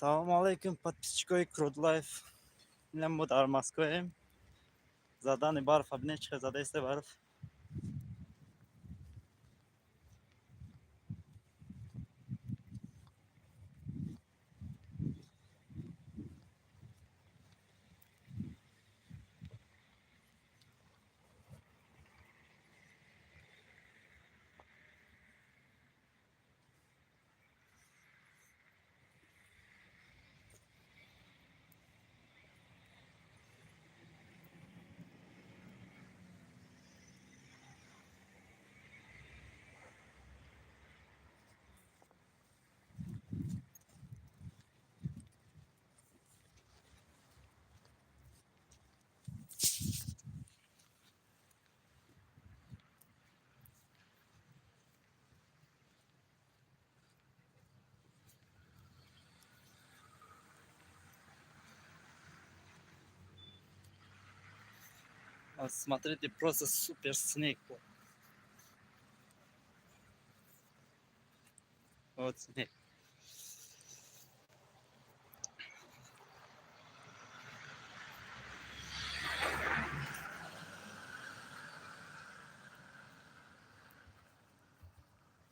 Салому алейкум, подписчикои Крудлайф. Ина мо дар Москваем. Задани барфа бинед, чӣ хел задаисте барф. Вот смотрите, просто супер снег. Вот снег.